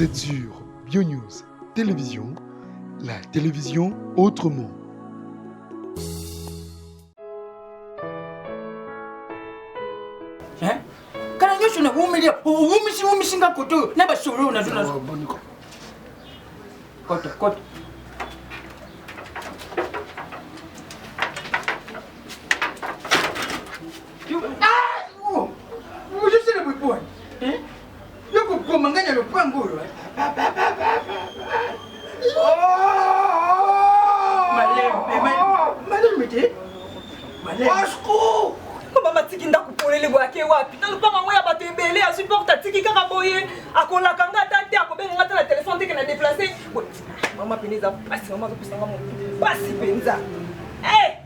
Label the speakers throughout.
Speaker 1: Vous êtes sur BioNews Télévision, la télévision autrement.
Speaker 2: Hein? Kala nyonso na wumeli owumisi wumisi nga kote oyo na basolo oyo nazo nazo. Kota kota. Ozosala boye mpo wani yo koboma ngai na lopango oyo malembe te
Speaker 3: Osco mama atiki ndako polele boye ake wapi na lopango yango ya bato ebele azwi porte atiki kaka boye akolaka nga ata te akobenga nga ata na telefone teke na deplace mama pene eza mpasi mama azopesa nga motu mpasi mpenza eh!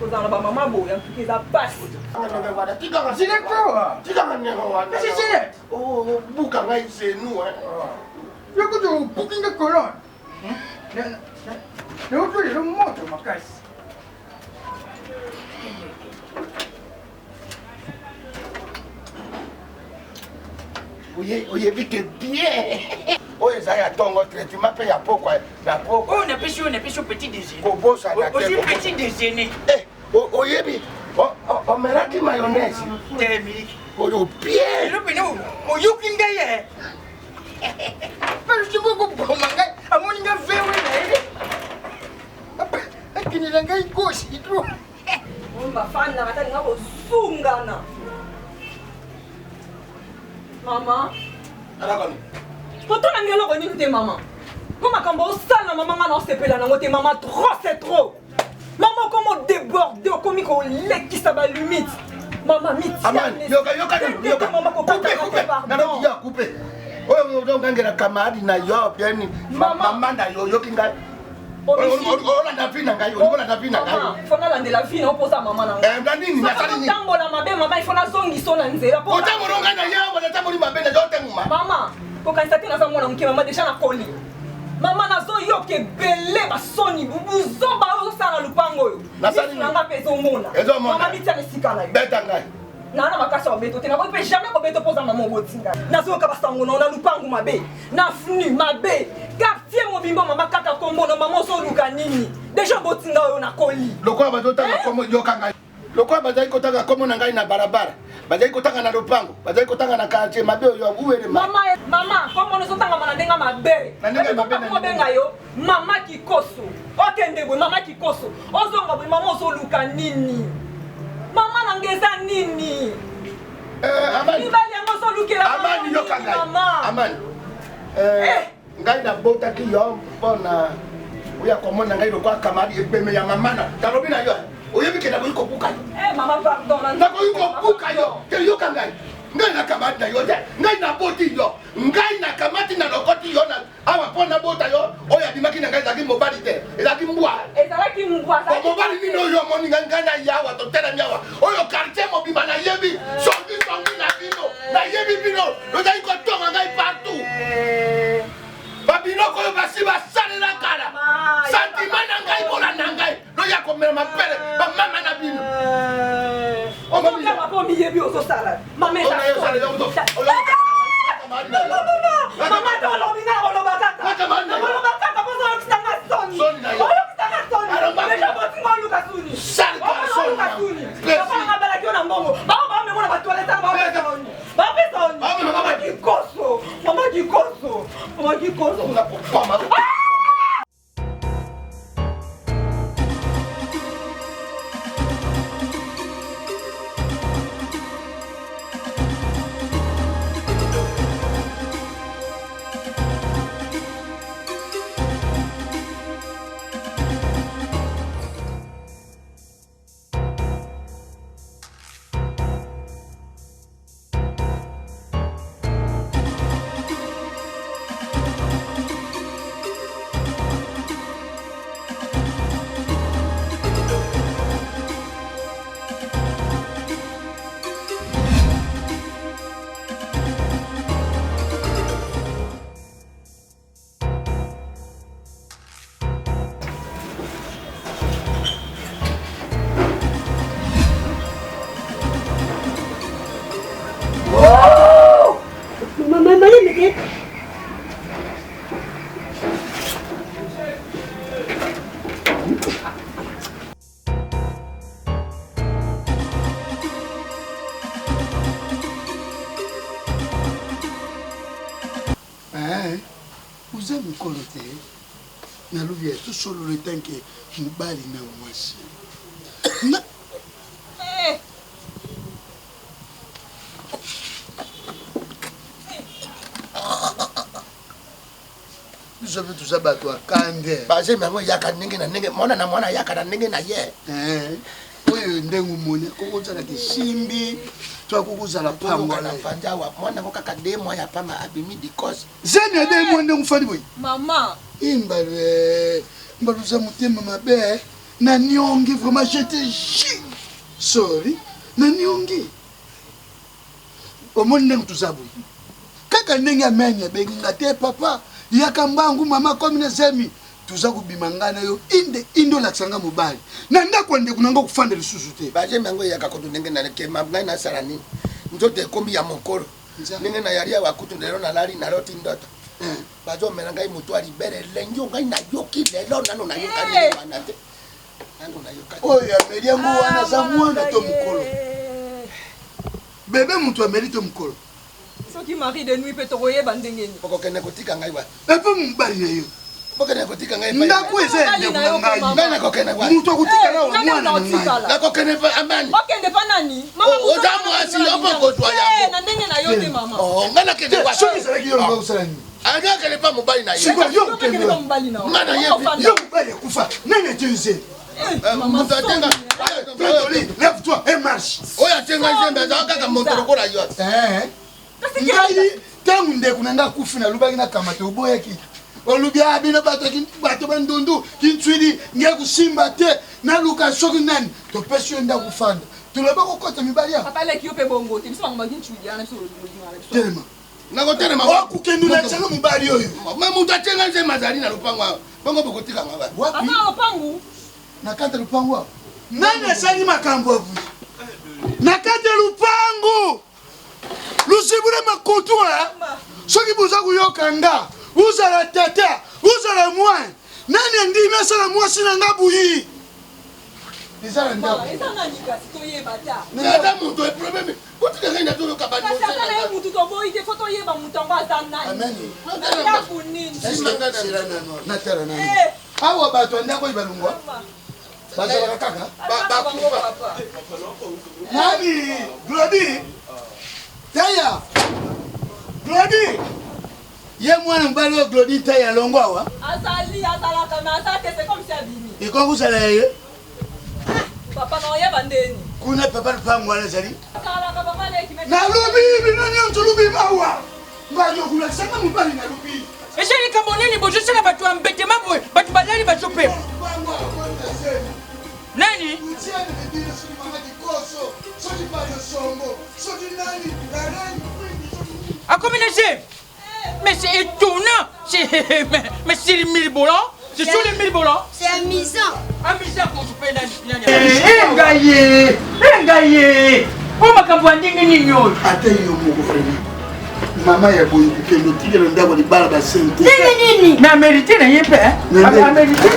Speaker 3: kozala na bamama boye antuka eza mpasi
Speaker 4: obuka ngai zenu
Speaker 2: yo kutu obuki nde colonne nayoki lelo moto makasi
Speaker 4: oyebi ke bien oyo eza ya ntongo traitement mpe ya pokwa na pokwa
Speaker 2: oyo napesi oyo napesi yo petit déjeuner
Speaker 4: kobosana te
Speaker 2: ozwi petit déjeuner
Speaker 4: eh, oyebi omelaki mayonnaise
Speaker 2: te miliki
Speaker 4: oyo bien
Speaker 2: lelo pene oyoki ngai ye mpe koboma ngai amoni ngai vewe na ye akendela ngai gauche idro
Speaker 3: bafandaka ata linga kosungana mama kotuna ngai eloko nini te mama mpo makambo osala mama ngai naosepela nango te mama trop c'est trop mama okomi odeborde okomi kolekisa balimite mama
Speaker 4: mitiamama oyo ozongangela camarade na yo bien mama na yo oyoki ngai olanda vi na ngai olingi olanda vi na ngai
Speaker 3: fo nalandela vi na opoza mama na
Speaker 4: ngai eh, nini nasali nini
Speaker 3: otambola mabe mama ifo nazongisa na nzela
Speaker 4: otambola ngai na ye awa natamboli mabe na yo otenguma
Speaker 3: mama kokanisa te naza mwana moke mama deja nakoli mama nazoyoka ebele basoni buzoba oyo ozosala na lupango oyo misu na nga mpe ezomona mama mitia na esika na yo
Speaker 4: beta ngai
Speaker 3: naa na makasi ya kobeto te nakoki mpe jamais kobeto mpo oza mama oboti ngai nazoyoka basango na yo na lupangu mabe na fnu mabe quartier mobimba mama kaka kombo na mama ozoluka nini deja oboti ngai oyo nakoli
Speaker 4: lokola bazotanga eh? kombo yoka ngai lokola bazali kotanga kombo na ngai na balabala bazali kotanga na lopango bazali kotanga na quartier mabe oyo uwele
Speaker 3: mama mama kombo na ezotangama na ndenge mabe
Speaker 4: na ndenge mabe
Speaker 3: obenga yo mama kikoso okende boye mama kikoso ozonga boye mama ozoluka nini mama na nga eza nini
Speaker 4: eh,
Speaker 3: mibali yango ozolukela
Speaker 4: amani yoka ngai amani eh, eh. ngai nabotaki yo mpona oya komona ngai lokola kamadi ebeme ya mama na nalobi na yo oyebi ke nakoki kobuka yo nakoki kobuka yo te yoka ngai ngai nakamati na yo te ngai naboti yo ngai nakamati nalokoti yo awa mpo nabota yo oyo abimaki na ngai ezalaki mobali te ezalaki mbwa
Speaker 3: ezalaki mbwa
Speaker 4: mobali nini oyo omoni ngai ngai na yawa totelemi awa oyo quartier mobimba nayebi songi songi na bino nayebi bino ozali kotonga ngai partout eh. babiloko oyo basi basalela kala santima na ngai bolanda ngai loya komela mapele bamama na bino
Speaker 3: eh. ozokama mpo miyebi ozosala mama mama to olobi nga oloba kaka oloba kaka mpo ozolokisa nga soni olokisa nga soni deja botinga oluka suni oluka suni papa nga balaki yo na mbongo bango bamemona batoilette yango bapesa oni bapesa oni mama kikoso mama kikoso mama kikoso
Speaker 1: Oza mokolo te, nalobi ya tosolola etanke mobali na mwasi na biso mpe toza bato ya kande.
Speaker 4: Bazemi yango eyaka ndenge na ndenge, mwana na mwana ayaka na ndenge na ye.
Speaker 1: Oyo ndenge omoni akoki kozala kisimbi to akoki kozala
Speaker 4: pangwa na fandi awa, mwana yango kaka 2 mois ya pamba abimi dikose.
Speaker 1: Zemi ya 2 mois ndenge ofandi boye.
Speaker 3: Mama
Speaker 1: imbalu mbalu oza motema mabe na niongi vraiment, je te jure, sorry, na niongi. Omoni ndenge toza boye, kaka ndenge ameni abengi nga te, papa yaka mbangu, mama akomi na zemi, toza kobima ngai na yo inde inde, olakisa nga mobali na ndako ya ndeko na nga kofanda lisusu te.
Speaker 4: Bazemi yango eyaka kutu ndenge na kema, ngai nasala nini? Nzoto ekomi ya mokolo ndenge nayali awa, kutu lelo nalali naloti ndoto bazomela ngai motu ya libere elengi, ngai nayoki lelo nano nayoka ndenge wana te, nano nayoka.
Speaker 1: Oyo ameli yango wana aza mwana to mokolo? Bebe moto ameli to mokolo?
Speaker 3: Soki mari de nuit mpe tokoyeba ndenge nini.
Speaker 4: Okokende kotika ngai wapi?
Speaker 1: Epe mobali na yo.
Speaker 4: Bokende kotika ngai.
Speaker 1: Ndako eza ya ndeko na ngai.
Speaker 4: Ngai nakokende wapi?
Speaker 1: Moto akotika na mwana na ngai.
Speaker 4: Nakokende pa amani.
Speaker 3: Okende pa nani?
Speaker 4: Oza mwasi, yo mpo kozwa yango.
Speaker 3: Na ndenge na yo te, mama.
Speaker 4: Ngai nakende wapi?
Speaker 1: Soki ezalaki yo, nga kosala nini?
Speaker 4: Akende pa mobali na ye.
Speaker 1: Sikoyo yo okende
Speaker 3: mobali na yo.
Speaker 4: Ngai nayebi.
Speaker 1: Yo mobali akufa, nani atie zemi?
Speaker 4: Moto atenga.
Speaker 1: Lève-toi et marche.
Speaker 4: Oyo atenga zembe azala kaka moto lokola yo.
Speaker 1: Ngai ntango ndeko na ngai akufi, nalobaki nakamata, oboyaki, olobi a bino bato bato bandundu kintswili ngai kosimba te, naluka soki nani topesi yo ndako fanda, toloba kokota mibali awa. Telema.
Speaker 4: Nakotelema.
Speaker 1: Okokende olakisanga mobali oyo.
Speaker 4: Me moto atenga nzembe azali na lopango awa, bongo bokotikanga wapi?
Speaker 1: Wapi na kati ya lupango awa? Nani asali makambo avu na kati ya lupango? Lusibule makutu, soki boza koyoka nga, ozala tata, ozala mwana, nani andimi asala mwasi na nga buyi? Eza na ndako.
Speaker 4: Ata moto problème, botika ngai nazoyoka.
Speaker 1: Natala nani awa, bato ya ndako oyo balongwa bazalaka kaka nani? Glodi Taya, Glodi ye mwana mobali oyo Glodi Taya alongwa awa.
Speaker 3: Azali, azalaka me aza te, c'est comme si abimi.
Speaker 1: Ekoki kozala ye.
Speaker 3: Papa, na oyeba ndeni?
Speaker 1: Kuna papa lupango wana ezali.
Speaker 3: Azalaka papa leki.
Speaker 1: Nalobi bino nyonso, lobi mawa mbali okolakisanga mobali, nalobi.
Speaker 2: Eza likambo nini bozosala bato ya mbetema boye? Bato balali bazopema nani? Akomi na zemi, mais c'est étonnant, c'est mais c'est mirobolant, ce sont les mirobolants.
Speaker 5: C'est amusant.
Speaker 2: Amusant kozupe nani nani? Ngai ye, ngai ye, oyo makambo ya ndenge nini oyo?
Speaker 1: Ata yo moko vraiment, mama ya boye kokende otikela ndako libala basente.
Speaker 5: Ndenge nini?
Speaker 2: Mais amérité na ye mpe, amérité.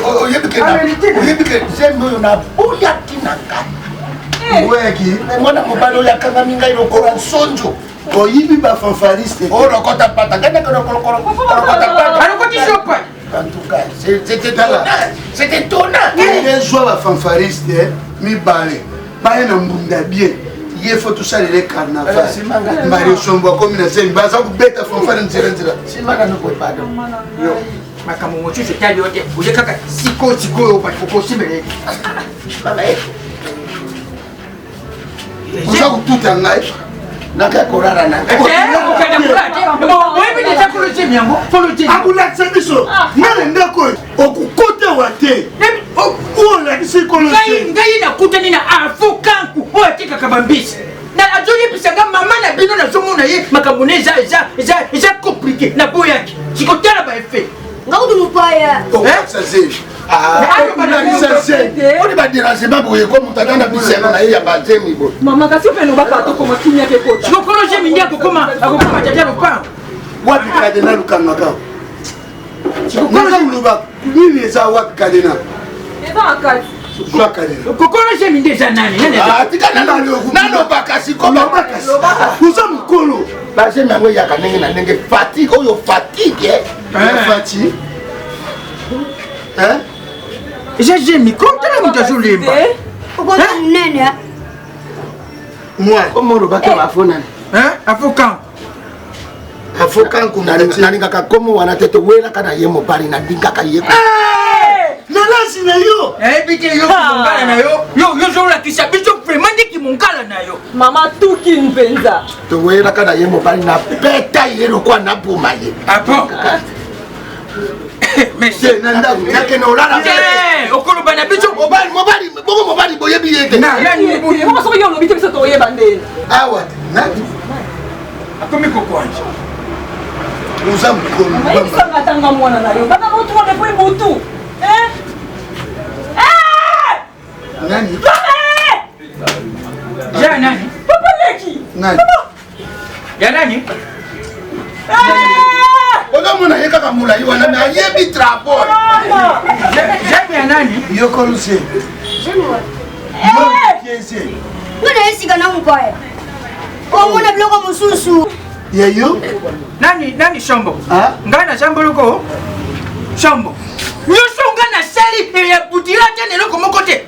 Speaker 4: Oyebi ke zembe oyo naboyaki na ngai.
Speaker 1: Boyaki.
Speaker 4: Mwana mobali oyo akangami ngai lokola nsonjo.
Speaker 1: Oyibi bafanfariste.
Speaker 4: Olokota pata ngai nakolokota pata.
Speaker 2: Alokoti sopa.
Speaker 4: En tout cas, c'est étonnant, c'est étonnant.
Speaker 1: Ezwa bafanfariste mibale baye na mbunda bien, ye fo tosalela carnaval. Mario Sombo akomi na zemi, baza kobeta fanfare nzela nzela.
Speaker 2: Yo makambo mosusu etali yo te, oye kaka sikoyo sikoyo bato okosimbela.
Speaker 1: Oza kotuta ngai.
Speaker 4: Nake kolala na
Speaker 2: oyebi deja kolozemi yango.
Speaker 1: Akolakisa biso nani ndako oyo okokota wa te, oyo olakisi kolo.
Speaker 2: Ngai nakutani na afokanku oyo atekaka bambisi, azoyebisa nga mama na bino nazomona ye makambo na eza eza eza eza compliqué, naboyaki sikotala baeffet.
Speaker 5: Nga kutu mopaya.
Speaker 1: Okolakisa zemi, okolakisa zemi.
Speaker 4: Oni badérangement boye ko moto aza na bisengo na ye ya bazemi boye.
Speaker 3: Mama, kasi mpe lobaka tokoma kimia ke kota.
Speaker 2: Sikokolo zemi nde akokoma, akokoma tata lopango.
Speaker 1: Wapi kadena lukangaka? Naza koloba nini? Eza wapi kadena?
Speaker 3: Eza na kati.
Speaker 2: Kokolo zemi nde eza nani?
Speaker 4: Ah, tika nalobaka sikoyo.
Speaker 1: Oza mokolo.
Speaker 4: Bazemi yango eyaka ndenge na ndenge. Fatigue oyo, fatigue.
Speaker 1: Fati.
Speaker 2: Eza zemi kotala moto azolemba.
Speaker 5: Okoza monene.
Speaker 1: Moi.
Speaker 4: Omo olobaki bafo nani?
Speaker 2: Afo kanko.
Speaker 1: Afo kanko.
Speaker 4: Nalingaka komo wana te, towelaka na ye mobali, nalingaka ye.
Speaker 1: Nalasi na yo.
Speaker 2: Nayebi te, yo kimongala na yo, yo ozolakisa biso vraiment nde kimongala na yo.
Speaker 3: Mama tuki mpenza.
Speaker 4: Towelaka na ye mobali, napeta ye lokwa naboma ye.
Speaker 2: Ah bon?
Speaker 4: Te, na ndako nakende olala.
Speaker 2: Okoloba na biso.
Speaker 4: Mobali, mobali bongo, mobali boyebi ye te.
Speaker 3: Moko soki yo olobi te, biso toyeba ndeni.
Speaker 1: Awa te nani
Speaker 2: Akomi kokwanja.
Speaker 1: Oza mokolo.
Speaker 3: Oyebisanga tanga mwana na yo bana motuka depuis butu.
Speaker 1: Nani?
Speaker 2: Ya nani?
Speaker 3: Papa leki.
Speaker 1: Nani?
Speaker 2: Ya nani?
Speaker 4: Ozomona ye kaka molai wana, me ayebi traport.
Speaker 2: Zemi ya nani?
Speaker 1: Yokoluse.
Speaker 5: Nga na esika na mopaya omona biloko mosusu.
Speaker 1: Ya yo.
Speaker 2: Nani nani shombo? Ngai naza mboloko shombo nyonso ngai nasali eyabutila te na eloko moko te.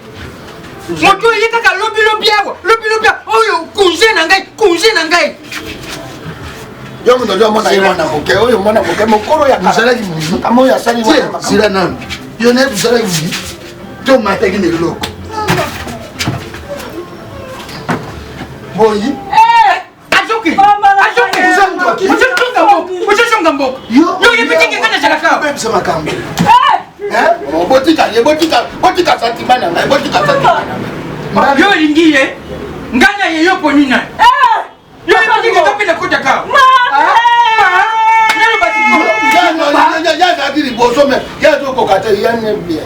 Speaker 2: Moto oye kaka lobilobi awa, lobilobi awa oyo cousin na ngai, cousin na ngai.
Speaker 4: Yo moto ozomona ye mwana moke oyo, mwana moke mokolo ya
Speaker 1: Ozalaki moyi.
Speaker 4: Makambo oyo asali wana.
Speaker 1: Zila nanu, yo nayebi ozalaki moyi to mataki na eloko boyi.
Speaker 2: Azoki, azoki, ozozonga mboka, yo oyebi te ngai nazalaka.
Speaker 1: Obebisa makambo.
Speaker 4: Botika ye, botika, botika sentiment na ngai, botika sentiment na ngai.
Speaker 2: Yo olingi ye, ngai na ye, yo poni nani? Yo oyebi te ngai mpe nakotaka.
Speaker 4: Ye azalaki liboso, me ye azokoka te, ye ne bien.